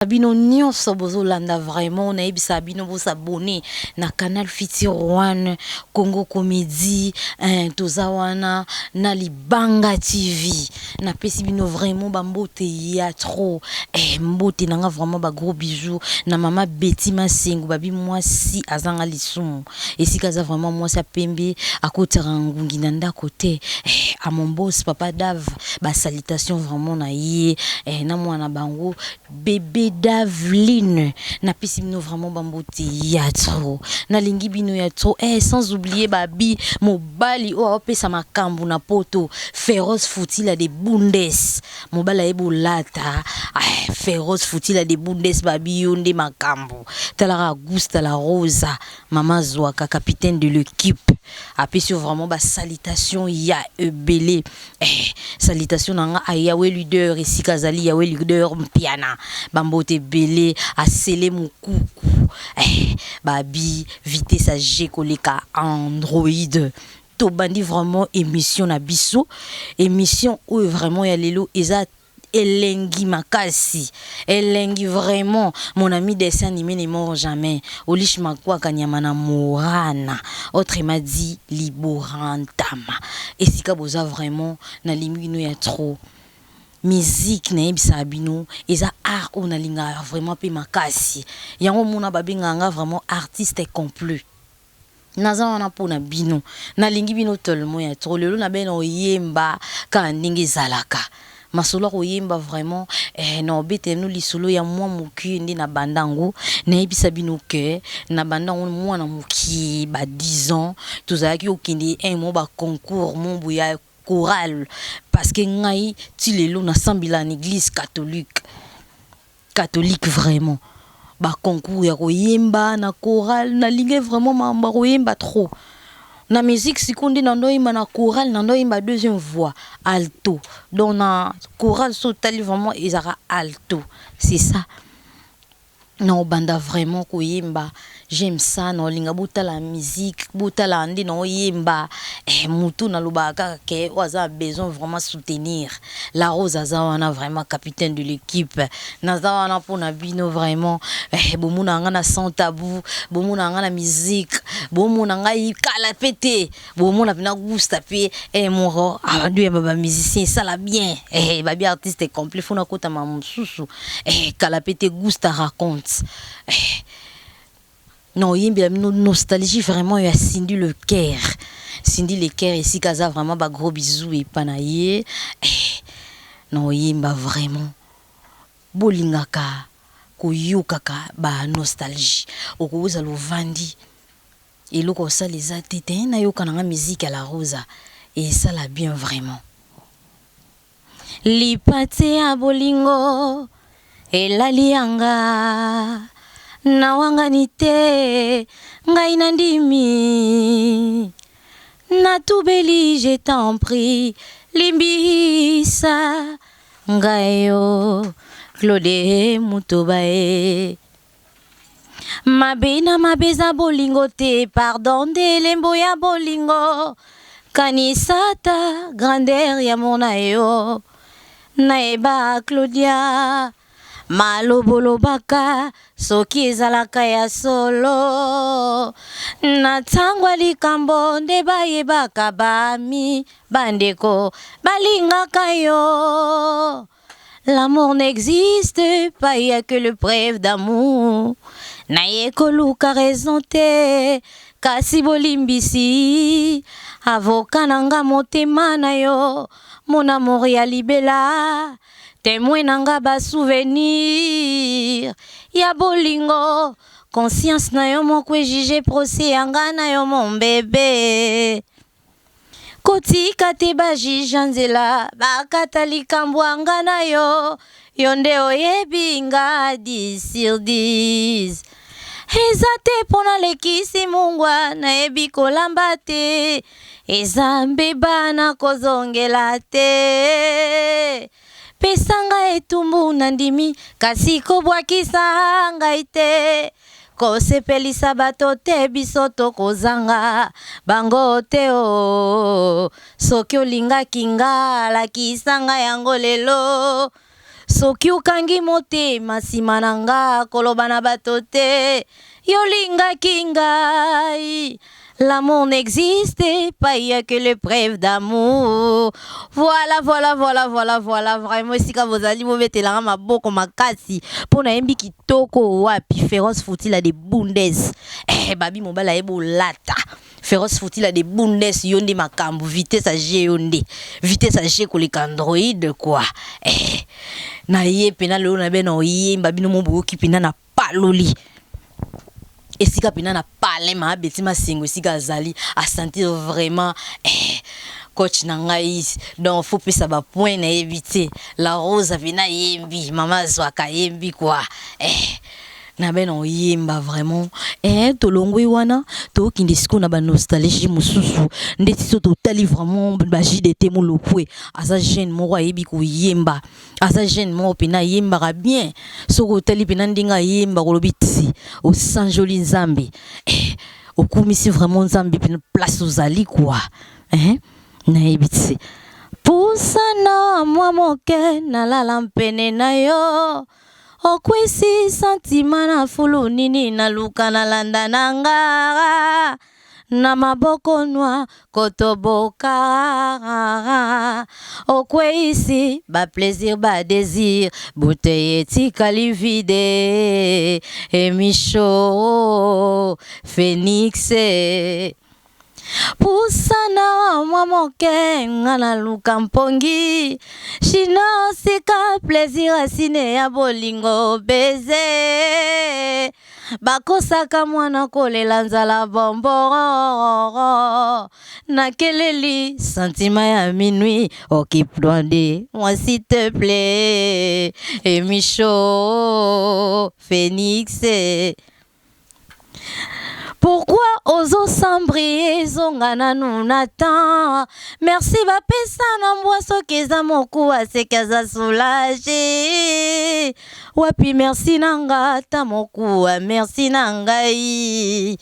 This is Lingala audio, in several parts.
Bino nionso bozolanda vraiment nayebisa bino bo s'abonner na canal futur one Congo comedie eh, toza wana na libanga TV napesi bino vraiment ba mbote ya trop eh, mbote na nga vraiment ba gros bisous na mama Betty Masengu babi mwasi azanga lisumu esika aza vraiment mwasi ya pembe akotaka ngungi na ndako te eh, à mon boss papa Dave ba salutations vraiment na ye eh, na mwana bango Bebe Davline napesi bino vraiment ba mbote ya trop nalingi bino ya trop eh, sans oublier babi mobali oyo aopesa makambo na poto Feroz Futila de Bundes mobali ayebi olata eh, Feroz Futila de Bundes babi yo nde makambo talaka Augusta la Rosa mama zwaka capitaine de l'équipe apesi yo vraiment ba salutation ya ebele Eh, salutation na nga a Yahweh leader esika azali Yahweh leader Mpiana bambote ebele asele mukuku eh, babi vitesse ya G koleka Android tobandi vraiment émission na biso émission oyo vraiment ya lelo eza elengi makasi elengi vraiment mon ami dessin animé ne mort jamais olish makwaka nyama na morana autrement dit liborantama esika boza vraiment nalingi bino ya trop musique nayebisaka bino eza art oyo nalingaka vraiment pe makasi yango omona babengaka nga vraiment artiste complet Naza wana pona bino nalingi bino tellement ya trop lelo na bena oyemba kaka ndenge ezalaka masolo ya koyemba vraiment eh, na obetela bino lisolo ya mwa mokie nde na banda yango nayebisa bino que na banda yango mwana mokie ba 10 ans tozalaki kokende un mo ba concours mo boye ya chorale parce que ngai ti lelo nasambela na eglise catholique Catholique vraiment ba concours ya koyemba na chorale nalingi vraiment makambo ya koyemba trop na musique sikoyo nde nando yemba na chorale nando yemba deuxième voix alto donc na chorale so otali vraiment ezalaka alto c'est ça na obanda vraiment koyemba J'aime ça na olinga botala musique botala nde na oyemba eh, mutu nalobaka kaka ke oyo aza na besoin vraiment soutenir la rose aza wana vraiment capitaine de l'équipe naza wana mpona bino vraiment eh, bomona nga na sans tabou bomona nga na musique bomona ngai kala pe te bomona mpena gusta pe eh, moko abandi oyamba ba musicien esala bien eh, babi artiste complet fona kotama mosusu eh, kala pe te gusta raconte eh, Na oyembela bino nostalgie vraiment ya Cindy le Caire. Cindy le Caire esika aza vraiment ba gros bisous epa na ye. Eh, na oyemba vraiment. Bolingaka koyokaka ba nostalgie. Okozala ovandi eloko osala eza te te nayoka na nga musique ya la Rosa esala bien vraiment. Lipati ya bolingo elali ya nga Nawangani te ngai nandimi Natubeli je t'en prie limbisa ngai yo Claude Mutoba e Mabe na mabe eza bolingo te pardon nde elembo ya bolingo Kanisa ata grandeur ya amour na yo Nayeba Claudia maloba olobaka soki ezalaka ya solo Na tango ya likambo nde bayebaka ba amis ba ndeko balingaka yo L'amour n'existe pas, il y a que le preuve d'amour. Naye koluka raison te, kasi bolimbisi. Avocat na nga motema na yo, mon amour ya libela. Témoin na nga ba souvenir ya bolingo. Conscience na yo moko e juge procès ya nga na yo mon bebe. Kotika te ba juge nzela bakata likambo ya nga na yo Yo nde oyebi nga 10 sur 10 Eza te po nalekisi mungwa nayebi kolamba te Eza mbeba nakozongela te Pesa nga etumbu nandimi kasi kobwakisa ngai te Kosepelisa bato te biso tokozanga bango te oh Soki olingaki nga lakisa nga yango lelo. Soki okangi motema nsima na nga koloba na bato te yolingaki ngai. L'amour n'existe pas, il y a que les preuves d'amour. Voilà, voilà, voilà, voilà, voilà. Vraiment, esika bozali bobetelanga maboko makasi mpo nayembi kitoko wapi Féroce Futila de Bundes. Eh, babi mobali ayebi olata. Féroce Futila de Bundes, yo nde makambo, vitesse à G yo nde. Vitesse à G koleka Android quoi. Eh, na ye pena lelo na bena oyemba bino mo boyoki pena na paloli. Esika pena na palin ma abeti masengo esika azali asentir vraiment eh, coach na ngai donc faut pesa ba point nayebi te la rose pena ayembi mama azwaka ayembi quoi eh, na bena oyemba vraiment eh, tolongwe wana tokende sikoyo na banostalgie mosusu ndeti so totali vraiment ba JDT Molopwe aza jeune moko ayebi koyemba aza jeune moko mpena ayembaka bien soki otali mpena ndenge ayemba kolobi ti osanjoli nzambe eh, okumisi vraiment nzambe mpena place ozali quoi eh, nayebi ti pusana mwa moke nalala mpene na yo okwisi sentiment na fulu nini naluka nalanda na nga na maboko nwa kotoboka okweyisi baplaisir badésir bouteille etikali vide emisho phénix pusana mwa moke nga naluka mpongi shino sika plaisir asine ya bolingo beze bakosaka mwana kolela nzala bombororo nakeleli sentiment ya minuit occupe-toi de moi s'il te plaît emicho phénix. Pourquoi ozosambrie ezonga nanu na temps merci bapesa na mbwa soki eza mokuwa seki aza soulage wapi merci na nga ata mokuwa merci na ngai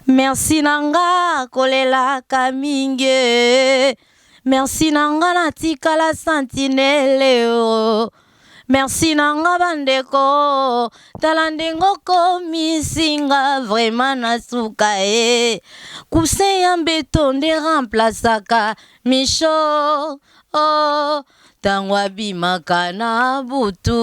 merci na nga kolelaka mingi merci na nga natikala sentinelle o merci na nga bandeko tala ndenge okomisinga vraiment na suka e coussin ya mbeto nde remplaçaka micho oh, ntango abimaka na butu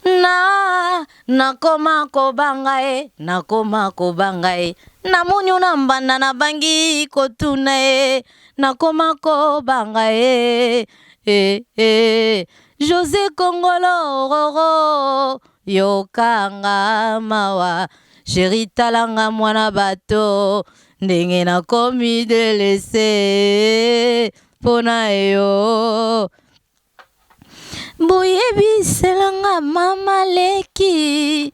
na nakoma kobanga ye nakoma kobanga ye namoni na mbanda nabangi kotuna ye nakoma kobanga ye eh, eh. José Kongolo roro yokanga mawa chéri talanga mwana bato ndenge nakomi délaissé mpona yo boyebiselanga mama leki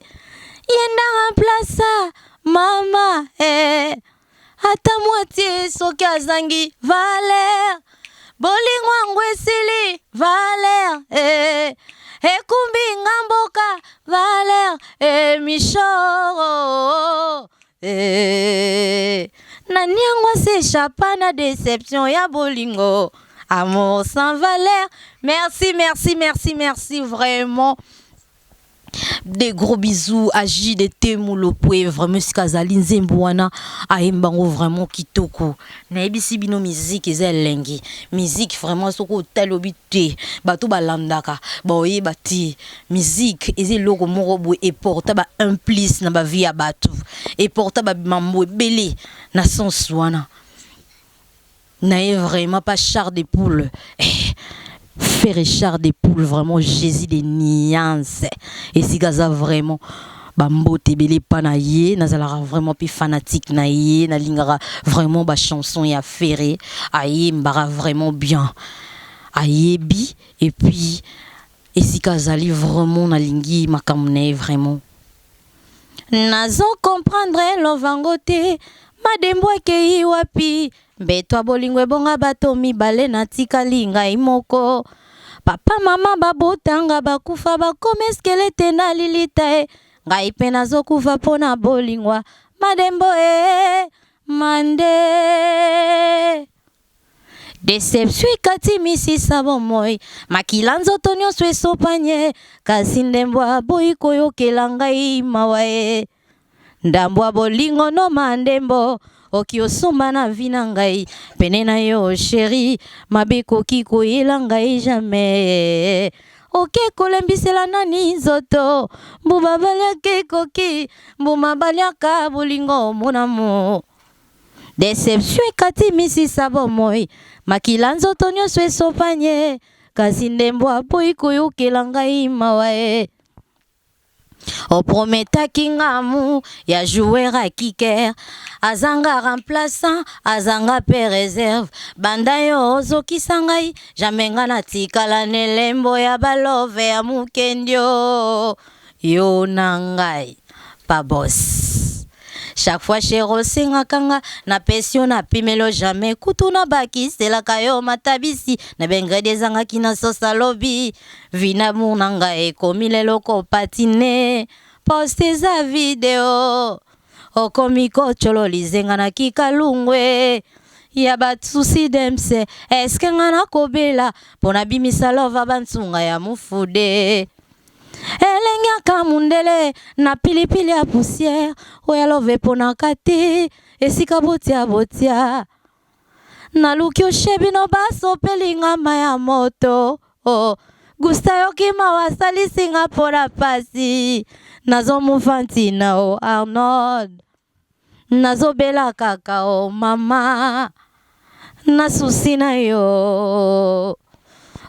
ye nda remplaça mama eh. Ata moitié soki azangi valeur bolingo yango esili valeur eh. Ekumbi nga mboka valeur eh, michoro eh. Nani yango as'échappa na déception ya bolingo amour sans valeur. Merci, merci, merci, merci vraiment. Des gros bisous à JDT Mulopwe vraiment esika azali nzembo wana ayembango vraiment kitoko nayebisi bino musique eza elengi musique vraiment soki otali obi te bato balandaka baoyeba te musique eza eloko moko boye eporta ba un plus na bavie ya bato eporta bamambo ebele na sens wana naye vraiment pas char de poule eh, faire char de poule vraiment Jésus de nuance esika aza vraiment bambote ebele epa na ye nazalaka vraiment mpe fanatique na ye nalingaka vraiment bachanson ya Ferre ayembaka vraiment bien ayebi et puis esika azali vraiment nalingi makambo na ye vraiment nazo comprendre lovango te madembo akei wapi mbeto ya bolingo ebonga bato mibale natikali ngai moko papa mama babotanga bakufa bakoma squelette na lilita e ngai mpe nazokufa mpo na bolingwa madembo e mande. Deception ekati misisa bomoi, makila nzoto nyonso esopanye, kasi ndembo aboyi koyokela ngai mawa e. Ndambo ya bolingo no mandembo oki osomba na vie na ngai pene na yo chérie mabe ekoki koyela ngai jamais oke kolembisela nani nzoto mbuba baliaka ekoki mbuma baliaka bolingo mon amour Deception ekati misisa bomoi, makila nzoto nyonso esopanye, kasi ndembo aboyi koyokela ngai mawa e. Oprometaki nga amour ya joueur ya kicker, azanga remplaçant, azanga pe reserve, banda yo ozokisa ngai, jamais nga natikala na elembo ya ba love ya mukendi oh. Yo na ngai pa boss. Chaque fois chéri osengaka nga napesi yo napimeli yo jamais kutu nabakiselaka yo matabisi na ba ingredient ezangaki na sauce alobi vie d'amour na ngai ekomi lelo ko patiner poste eza video okomi kotsholo lizenga na kikalungwe ya ba soucis demse eske nga nakobela mpo nabimisa lova bantsunga ya mufude elenge aka mundele na pilipili ya poussière oyo alove eponaka te esika botia botia naluki oshe bino basopeli nga ya moto oh. Gusta yoki mawa asalisi nga mpona pasi nazomufa ntina o Arnold nazobela kaka o mama na souci na yo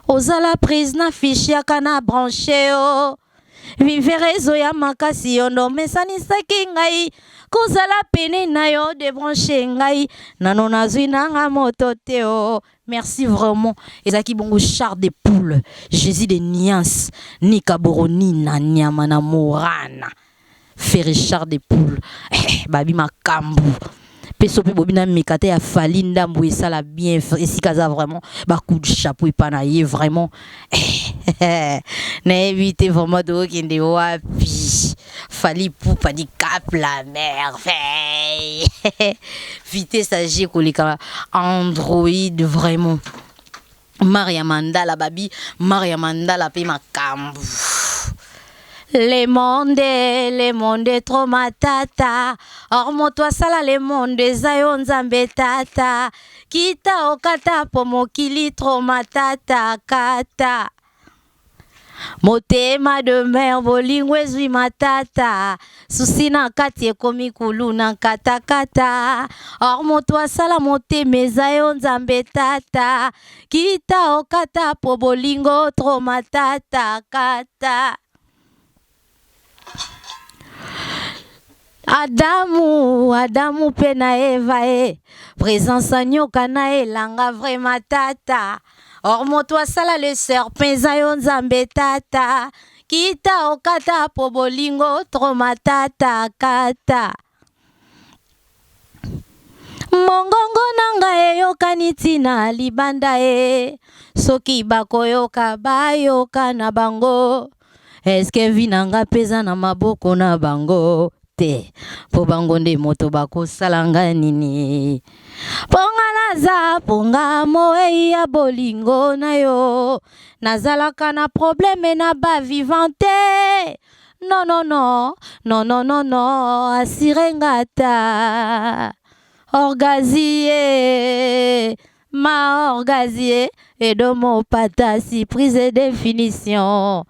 ozala prise na fiche yaka na branche yo vivere ezoya makasi yo ndo omesanisaki ngai kozala pene na yo débranche ngai nano nazwi nanga moto te o. Merci vraiment ezalaki bongo char de poule Jésus de nuance Nika Boronina nyama na Morana Ferre char de poule eh, babi makambo mpe so mpe bobi na meka te ya Fally ndambo esala bien esika aza vraiment ba coup de chapeau epa na ye vraiment eh, nayebi te vraiment tokokende wapi. Fally Ipupa di Cap la merveille vitesse age koleka Android vraiment. Maria Mandala babi Maria Mandala mpe makambo. Le monde, le monde trop matata. Or moto asala le monde eza yo Nzambe tata. Kita okata po mokili trop matata kata. Motema de mer bolingo ezwi matata souci na kati ekomi kuluna katakata or moto asala motema eza yo Nzambe tata kita okata po bolingo trop matata kata. Adamu, Adamu mpe na Eva e présence ya nyoka na elanga vraiment tata or moto asala le serpent eza yo Nzambe tata kita okata po bolingo trop matata kata. Mongongo na ngai eyokani ntina libanda e soki bakoyoka bayoka na bango eske vie na nga mpe eza na maboko na bango te mpo bango nde moto bakosala nga nini mpo nga naza mpo nga moei ya bolingo na yo nazalaka na problème na ba vivant te non non non non non non non assuré nga ta orgazie ma orgazie edomo pata surprise et définition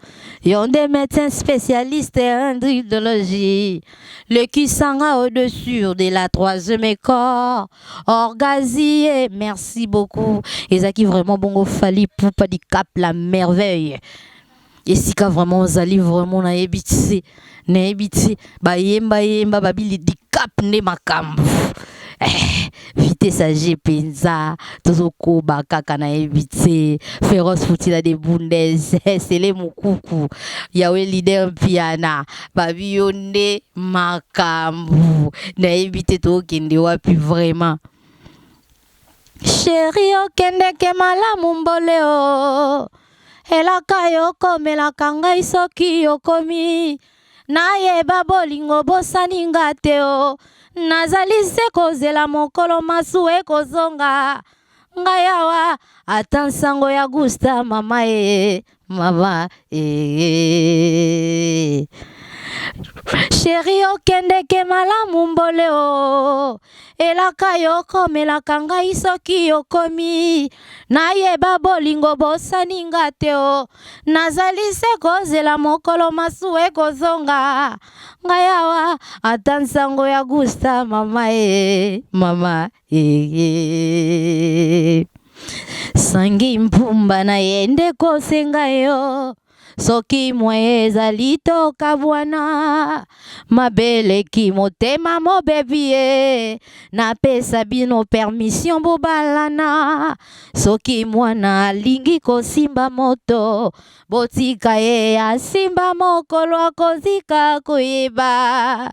yon des médecins spécialistes en andrologie le kisanga au-dessus de la troisième corps orgazie. Merci beaucoup ezalaki vraiment bongo Fally Ipupa du Cap la merveille esika vraiment ozali vraiment nayebi te nayebi te bayembayemba babili du Cap nde makambo eh, vitesse age mpenza tozokoba kaka nayebi te Féroce Futila de Bundes Sele Mokuku yawe leader Mpiana babi yo nde makambo nayebi te tokokende wapi vraiment. Chéri okendeke malamu mbole o elaka yo komelaka ngai soki okomi nayeba bolingo bosani nga te o nazali se kozela mokolo masu ekozonga. Ngai awa ata nsango ya Gusta mama e mama e. Sheri okendeke malamu mbole o elaka yo okomelaka ngai soki okomi nayeba bolingo bosani nga te o nazali se kozela mokolo masuwa ekozonga ngai awa ata nsango ya Gusta mama e mama e. Sangi mpumba na ye nde kosenga yo soki mwa ezali tokabwana mabeleki motema mobebi ye napesa bino permission bobalana soki mwana alingi kosimba moto botika ye asimba mokolo akozika koyeba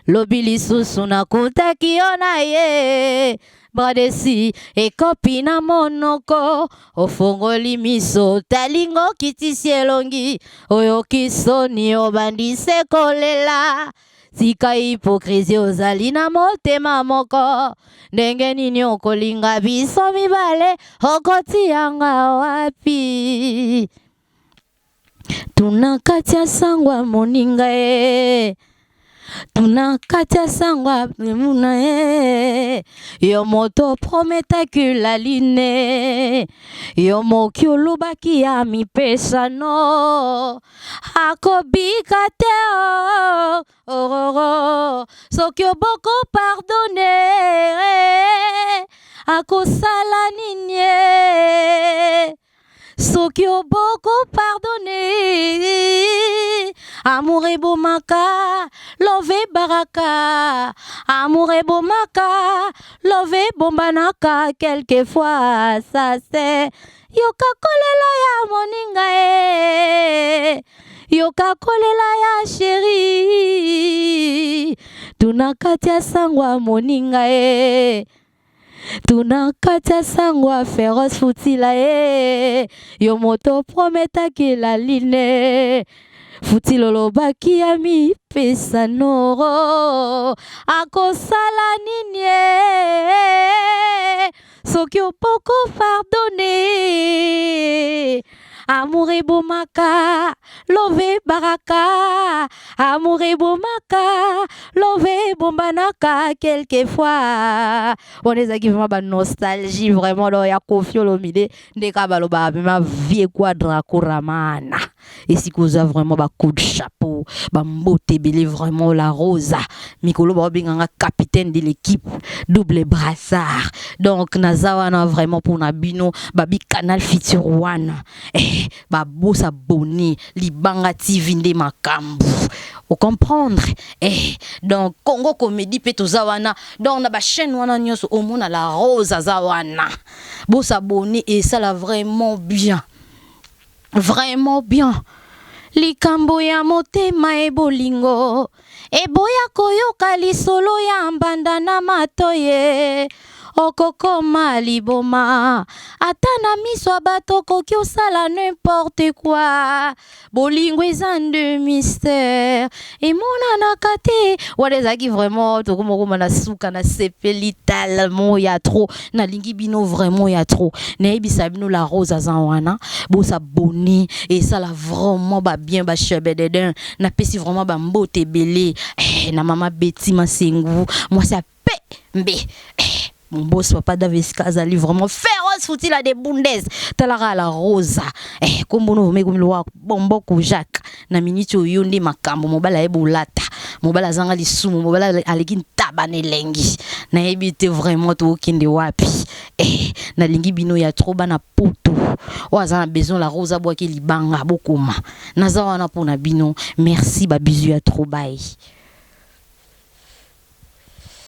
lobi lisusu nakutaki yo na ye Bradesi ekopi na monoko ofongoli miso talingo okitisi elongi oyoki soni obandi se kolela tika hypocrisie ozali na motema moko ndenge nini okolinga biso mibale okotianga wapi tuna kati ya sangwa moninga e tuna kati ya sangwa muna e yo moto prometaki la line yo moki olobaki ya mipesano akobika te o ororo soki oboko pardonne akosala nini e soki oboko pardonne amour ebomaka love ebaraka amour ebomaka love ebombanaka quelquefois ça c'est yoka kolela ya moninga e yoka kolela ya sheri tuna kati ya sangwa moninga e tuna kati ya sangwa feroce futila e yo moto prometaki la line futila olobaki ya mipesa noro akosala nini e soki opoko pardonne amour ebomaka love ebaraka amour ebomaka love ebombanaka quelquefois wana ezalaki vraiment banostalgie vraiment donc ya Koffi Olomide nde kaka balobaka vraiment vie quadra koramana esika oza vraiment bacoup de chapeau bambote ebele vraiment la rosa mikolo baobenganga capitaine de l'équipe double brassard donc naza wana vraiment mpona bino babi Canal Future wana eh, babosa boni Libanga TV nde makambo ocomprendre eh, donc Congo Comédie mpe toza wana donc na bachaîne wana nyonso omona la rose aza wana bosabone esala vraiment bien vraiment bien likambo ya motema ebolingo eboya koyoka lisolo ya mbanda na matoye okokoma liboma ata na miso ya bato okoki osala n'importe quoi bolingo eza nde mystère emonanaka te wana ezalaki vraiment tokomokoma na suka na sepeli tellement ya trop nalingi bino vraiment ya trop nayebisa bino la rose aza wana bosabone esala vraiment babien bachebededin napesi vraiment bambote ebele eh, na mama Beti Masengu mwasi ya pembe eh, mon boss papa Daveska azali vraiment féroce futila de bundes talaka la rosa eh, kombo no vraiment ekomi lowa bomboko Jacques na miniti oyo nde makambo mobali ayebi olata mobali azanga lisumu mobali aleki ntaba na elengi nayebi te vraiment tookende wapi eh, nalingi bino ya trop bana poto oyo aza na besoin la rose abwaki libanga bokoma naza wana mpona bino merci babisous ya trop bye.